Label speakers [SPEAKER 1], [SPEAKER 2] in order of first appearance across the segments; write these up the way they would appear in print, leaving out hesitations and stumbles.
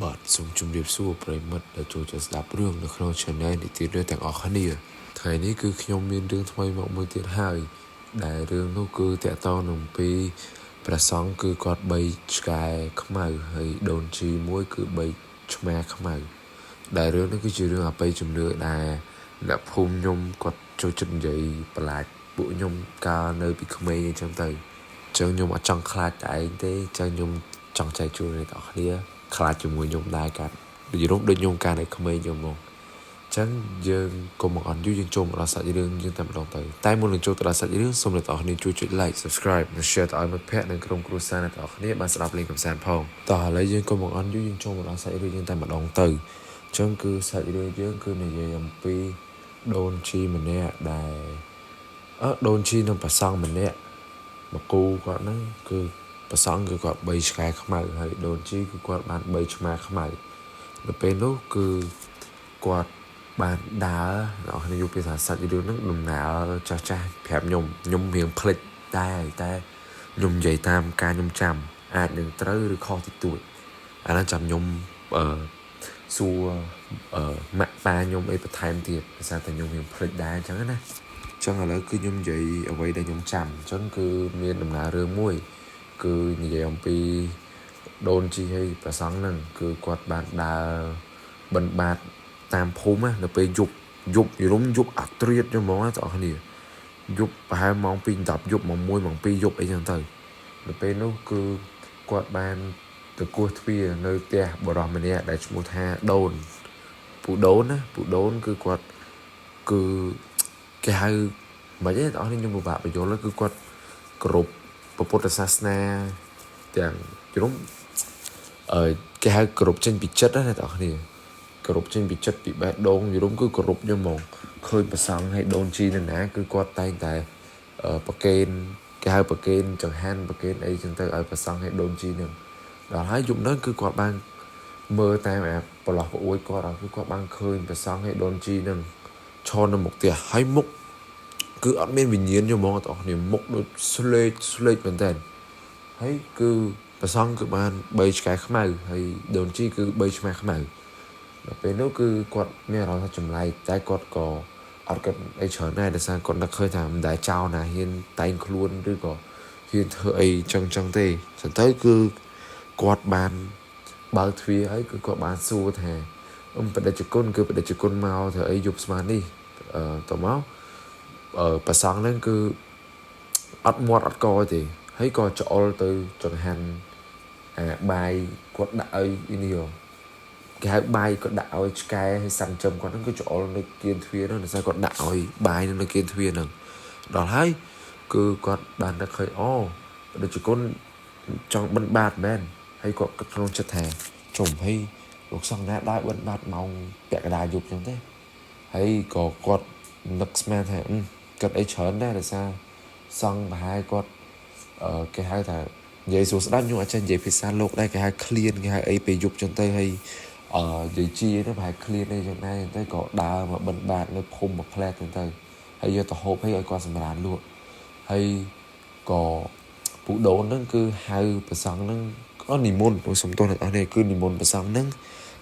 [SPEAKER 1] បាទសូមជម្រាបសួរប្រិយមិត្តដែលចូលចិត្តស្ដាប់រឿងនៅក្នុង Channel នីតិរឿងទាំងអស់គ្នាថ្ងៃនេះគឺខ្ញុំមានរឿងថ្មីមកមួយទៀតហើយដែលរឿងនោះគឺតាក់ទងនឹងពីព្រះសង្ឃគឺគាត់បីឆ្កែខ្មៅហើយដូនជីមួយគឺបីឆ្មាខ្មៅដែលរឿងនេះគឺជារឿងអបិយជំនឿដែលអ្នកភូមិខ្ញុំគាត់ចូលចិត្តនិយាយបន្លាចពួកខ្ញុំកាលនៅពីក្មេងអញ្ចឹងទៅអញ្ចឹងខ្ញុំអត់ចង់ខ្លាចតែឯងទេអញ្ចឹងខ្ញុំចង់ចែកជូនអ្នកទាំងអស់គ្នាខ្លាចជាមួយខ្ញុំដែរកាត់ដូចរូបដូចខ្ញុំកាលនៅក្មេងខ្ញុំមកអញ្ចឹងយើងកុំមកអន់យូរយើងចូលមកដល់សាច់រឿងយើងតែម្ដងទៅតែមុននឹងចូលទៅដល់សាច់រឿងសូមអ្នកទាំងអស់គ្នាជួយចុច like subscribe និង share ទៅឲ្យមិត្តភ័ក្តិនិងក្រុមគ្រួសារអ្នកទាំងអស់គ្នាបានស្ដាប់លេងកម្សាន្តផងតោះឥឡូវយើងកុំមកអន់យូរយើងចូលមកដល់សាច់រឿងយើងតែម្ដងទៅអញ្ចឹងគឺសាច់រឿងយើងគឺនិយាយអំពីដូនជីម្នាក់ដែលអឺដូនជីនិងព្រះសង្ឃម្នាក់មកគូគាត់ហ្នឹងគឺព្រះសង្ឃគឺគាត់បីឆ្កែខ្មៅហើយដូនជីគឺគាត់បានបីឆ្មាខ្មៅនៅពេលនោះគឺគាត់បានដើរអ្នកនរយកភាសាសាច់រឿងហ្នឹងដំណើរចាស់ចាស់ប្រាប់ខ្ញុំខ្ញុំរៀងភ្លេចដែរតែខ្ញុំនិយាយតាមការខ្ញុំចាំអាចនឹងត្រូវឬខុសតិចតួចអាហ្នឹងចាំខ្ញុំអឺសួរអឺម៉ាក់ប៉ាខ្ញុំអីបន្ថែមទៀតដោយសារតែខ្ញុំរៀងភ្លេចដែរអញ្ចឹងណាចឹងឥឡូវគឺខ្ញុំនិយាយអ្វីដែលខ្ញុំចាំអញ្ចឹងគឺមានដំណើររឿងមួយគឺនិយាយអំពីដូនជីឲ្យព្រះសង្ឃហ្នឹងគឺគាត់បានដើរបិណ្ឌបាតតាមភូមិណានៅពេលយប់យប់យរុំយប់អាត្រៀតហ្មងណាបងប្អូនយប់ប្រហែលម៉ោង2 10យប់ម៉ោង1ម៉ោង2យប់អីចឹងទៅនៅពេលនោះគឺគាត់បានទៅគោះទ្វារនៅផ្ទះបរិសម្នាក់ដែលឈ្មោះថាដូនពូដូនណាពូដូនគឺគាត់គឺគេហៅមិនទេបងប្អូនខ្ញុំពិបាកបញ្យល់គឺគាត់គោរពពុទ្ធសាសនាទាំងជ្រុំអឺគេហៅគោរពចេញពីចិត្តណាបងប្អូនគោរពចេញពីចិត្តពីបេះដូងយរុំគឺគោរពខ្ញុំហ្មងឃើញព្រះសង្ឃឲ្យដូនជីនៅណាគឺគាត់តែងតែប្រកេនគេហៅប្រកេនចង្ហាន់ប្រកេនអីចឹងទៅឲ្យព្រះសង្ឃឲ្យដូនជីនឹងដល់ហើយយប់ហ្នឹងគឺគាត់បានមើលតាមអាប្រឡោះប្អួយគាត់គឺគាត់បានឃើញព្រះសង្ឃឲ្យដូនជីនឹងឈរនៅមុខផ្ទះហើយមុខគឺអត់មានវិញ្ញាណទេហ្មងបងប្អូនមុខដូចស្លេកស្លេកមែនតើហើយគឺព្រះសង្ឃគឺបានបីឆ្កែខ្មៅហើយដូនជីគឺបីឆ្មាខ្មៅដល់ពេលនោះគឺគាត់មានអារម្មណ៍ថាចម្លែកតែគាត់ក៏អត់គិតអីច្រើនដែរដោយសារគាត់នឹកឃើញថាមិនដែលចោលណាហ៊ានតែងខ្លួនឬក៏ហ៊ានធ្វើអីចឹងចឹងទេចឹងទៅគឺគាត់បានបើកទ្វារហើយគឺគាត់បានសួរថាអ៊ំបដិជគុណគឺបដិជគុណមកធ្វើអីយប់ស្មាននេះអឺតមកអឺព្រះសង្ឃហ្នឹងគឺអត់មាត់អត់កទេហើយក៏ច្អុលទៅចង្ហាន់អាបាយគាត់ដាក់ឲ្យនេះគេហៅបាយគាត់ដាក់ឲ្យឆ្កែឲ្យសត្វចិញ្ចឹមគាត់ហ្នឹងគឺច្អុលនៅគៀនទ្វារហ្នឹងដោយសារគាត់ដាក់ឲ្យបាយនៅគៀនទ្វារហ្នឹងដល់ហើយគឺគាត់បាននឹកឃើញអូបដិជគុណចង់បិណ្ឌបាតមែនហើយគាត់គិតក្នុងចិត្តថាជុំហើយលោកសង្ឃណាដើរបិណ្ឌបាតម៉ោងពាក់កណ្ដាលយប់ចឹងទេហើយក៏គាត់នឹកស្មានថាគិតអីច្រើនដែរដោយសារសង្ឃប្រហែលគាត់អឺគេហៅថានិយាយសួរស្ដាប់ខ្ញុំអត់ចេះនិយាយភាសាលោកដែរគេហៅឃ្លានគេហៅអីពេលយប់ចឹងទៅហើយអឺនិយាយជាទៅប្រហែលឃ្លានអីចឹងដែរទៅក៏ដើរមកបិណ្ឌបាតនៅភូមិមួយផ្លែចឹងទៅហើយយកទៅហូបឲ្យគាត់សម្រានលក់ហើយក៏ពូដូនហ្នឹងគឺហៅព្រះសង្ឃហ្នឹងក៏និមន្តព្រោះសំទោសអ្នកនរនេះគឺនិមន្តព្រះសង្ឃហ្នឹង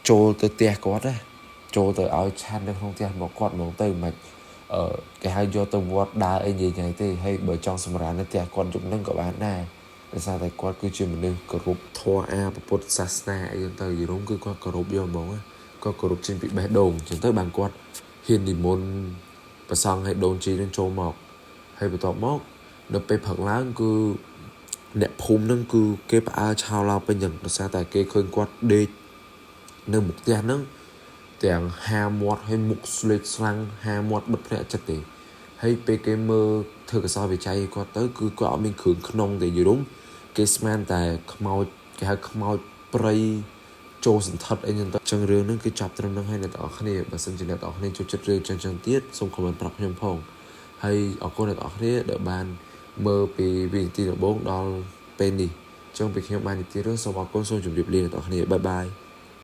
[SPEAKER 1] ចូលទៅផ្ទះគាត់ណាចូលទៅឲ្យឆាន់នៅក្នុងផ្ទះរបស់គាត់ហ្មងទៅមិនអឺគេហៅយកទៅវត្តដើរអីនិយាយញ៉ៃទេហើយបើចង់សម្រាននៅផ្ទះគាត់យប់ហ្នឹងក៏បានដែរដោយសារតែគាត់គឺជាមនុស្សគោរពធម៌អាពុទ្ធសាសនាអីចឹងទៅយរុំគឺគាត់គោរពយកហ្មងគាត់គោរពចេញពីបេះដូងចឹងទៅបានគាត់ហ៊ាននិមន្តព្រះសង្ឃឲ្យដូនជីនឹងចូលមកហើយបន្ទាប់មកនៅពេលព្រឹកឡើងគឺអ្នកភូមិនឹងគឺគេផ្អើលឆោឡោពេញចឹងដោយសារតែគេឃើញគាត់ដេកនៅមុខផ្ទះហ្នឹងទាំងហាមាត់ហើយមុខស្លេកស្លាំងហាមាត់បិទភ្នែកចិត្តទេហើយពេលគេមើលធ្វើកសលវិច័យគាត់ទៅគឺគាត់អត់មានគ្រឿងក្នុងទេយរុំគេស្មានតែខ្មោចគេហៅខ្មោចព្រៃចូលសន្ធិដ្ឋអីចឹងទៅចឹងរឿងហ្នឹងគឺចាប់ត្រឹមហ្នឹងហើយអ្នកទាំងអស់គ្នាបើសិនជាអ្នកទាំងអស់គ្នាចូលចិត្តរឿងចឹងចឹងទៀតសូម comment ប្រាប់ខ្ញុំផងហើយអរគុណអ្នកទាំងអស់គ្នាដែលបានមើលពីវិនាទីដំបូងដល់ពេលនេះចឹងពីខ្ញុំបាននិទានរឿងសូមអរគុណសូមជម្រាបលាអ្នកទាំងអស់គ្នាbye bye.